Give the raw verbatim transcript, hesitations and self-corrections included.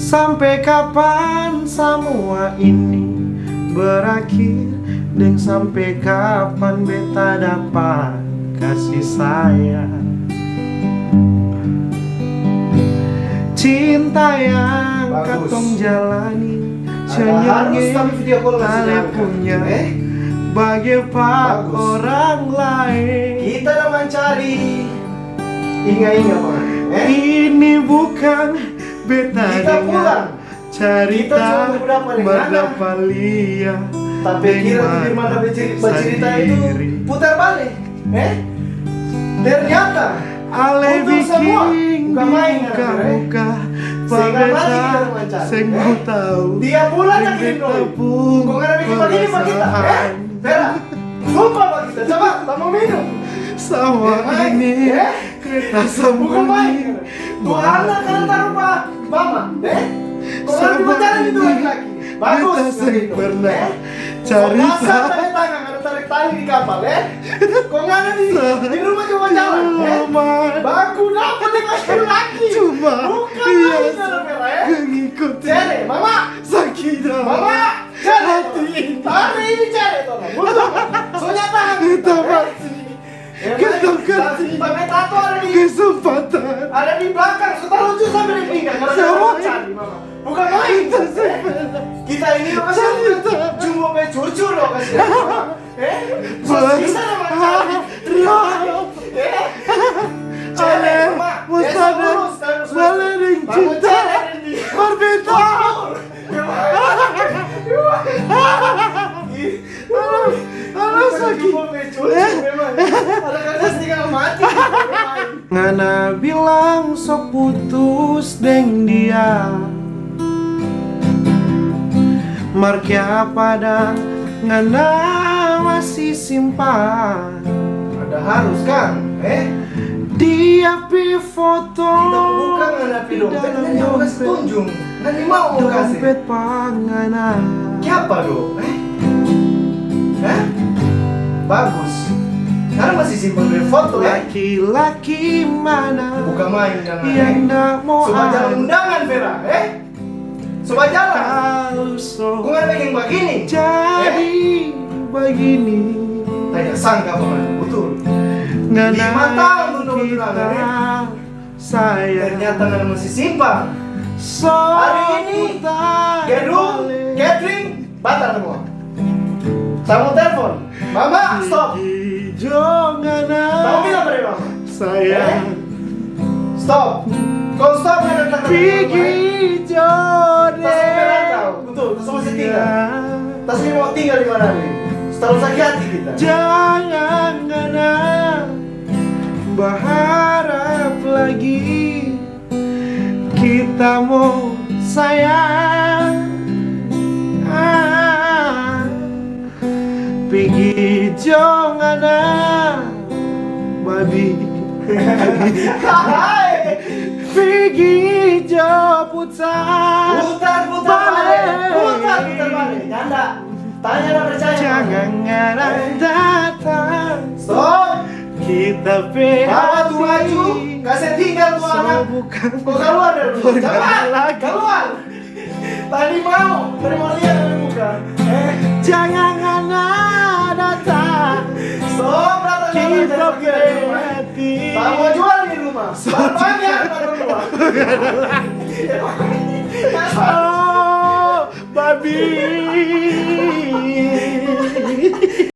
Sampe kapan samua ini berakhir? Deng sampe kapan beta dapa kasih sayang? Cinta yang katong jalani, senyumnya tak punya, bagai pa orang lain. Kita da mancari inga-inga, eh? Ini bukan beta dengar carita Marda Palia. Tapi kira di mana bacerita itu putar balik, eh? Ternyata ale biking buka-buka, sehingga mati kita mencari, eh? Dia pula tak kirim doi. Kong ada bikin begini pa kita, eh? Vera, lupa pa kita. Coba, tamba minum. Sama ini. Beta sambunyi. Bukan main. Tuh anak kan taruh pa mama, eh? Kong ada di pacaran itu laki-laki. Bagus. Beta seng pernah carita. Kasar tanda tangan, ada tarik tali di kapal, eh? Kong ada di rumah cuma jalan, eh? Baku dapa deng laki-laki. Cuma bukan main, eh? Cere, mama. Sakit hati ini. Hari ini cere, tolong. Butuh. Soalnya tahan. Beta masih Kesempatan. Ada di belakang, sudah lucu sampai di pinggang. Sama. Bukan main. Kita ini cuma cucu loh, kasihan. Eh? Susah sama cari. Eh? Cewek, Mak. Biasa lurus, terus. Balik deng cinta. Berbeda. Aduh, aduh, sakit. Ngana bilang so putus deng dia, mar kiapa dang ngana masih simpan? Ada harus kan, eh? Dia pe foto. Kita buka ngana pe dompet, ngana kasih tunjung. Ngana mau mo kasih. Dompet pa ngana. Kiapa do? Eh? Hah? Bagus. Ngana masih simpan dia foto, eh? Laki-laki mana? Buka main, jangan, eh? Yang nda mau. Coba jalan undangan, Vera, eh? Coba jalan. Kong ada biking bagini. Jadi bagini. Tanya sangka apa, betul? Lima tahun tunda-tunda, eh? Ternyata ngana masih simpan. Hari ini gedung, gathering, batal semua. Samua telfon. Mama, stop. Pigi jo ngana. Tau bilang pa dia, Mama. Sayang. Eh? Stop. Kong stop, ngana datang. Pigi jo deng. Tas mau merantau. Betul, tas masih tinggal. Tas mau tinggal di mana ni? Terlalu sakit hati kita. Jangan ngana baharap lagi. Kita mo sayang, ah, pigi jo ngana, babi. Pigi jo putar. Putar, putar bale. Putar, putar bale. Nyanda. Tanya na percaya. Jangan ngana datang. Stop. Kita pe hati. Bawa tu baju, kasih tinggal tu anak. Kau keluar dari rumah. Cepat, keluar. Tadi mau, tadi mau lihat dari muka. Eh. Jangan ngana datang. Stop, datang, datang. Kita pe hati. Tak mau jual di rumah. Banyak, tak mau jual. Oh, babi.